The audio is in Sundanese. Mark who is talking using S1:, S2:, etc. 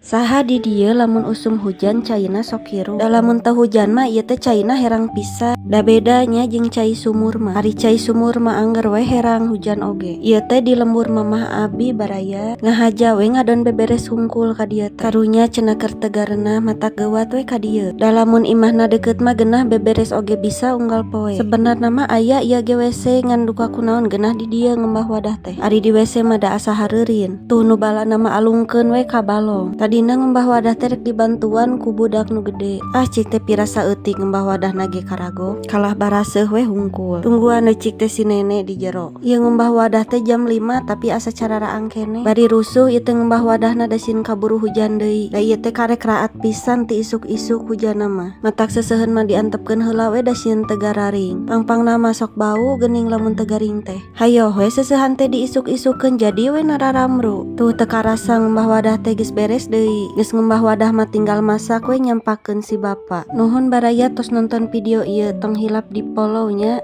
S1: Saha di dieu lamun usum hujan caina sok hirup? Da lamun teu hujan mah ieu teh caina herang pisan. Da beda nya jeung cai sumur mah. Ari cai sumur mah angger we herang hujan oge. Ieu teh di lembur mamah abi, baraya, ngahaja we ngadon beberes hungkul ka dieu teh. Karunya cenah keur teu garenah, matak geuwat we ka dieu. Da lamun imahna deukeut mah geunah beberes oge bisa unggal poe. Sebenarna mah aya ieu ge WC, ngan duka kunaon geunah di dieu ngumbah wadah teh. Ari di WC mah da asa hareurin. Tuh, nu balana mah alungkeun we ka balong. Tadina ngumbah wadah teh rek dibantuan ku budak nu gede. "Ah," cik teh, "pira saeutik ngumbah wadahna ge karago." Kalah baraseuh we hungkul. Tungguan we, cik teh, si nenek di jero. Ieu ngumbah wadah teh jam 5, tapi asa cararaang keneh. Bari rusuh ieu teh ngumbah wadahna, da sieun kaburu hujan deui. Da ieu teh karek raat pisan ti isuk-isuk hujanna mah. Matak seuseuheun mah diantepkeun heula we, da sieun teu gararing. Pangpangna mah sok bau geuning lamun teu garing teh. Hayoh we seuseuhan teh diisuk-isukeun, jadi we nararamru. Tuh, teu karasa ngumbah wadah teh geus beres deui. Geus ngumbah wadah mah tinggal masak we, nyampakeun si bapa. Nuhun, baraya, tos nonton video ieu, tong hilap di follow nya.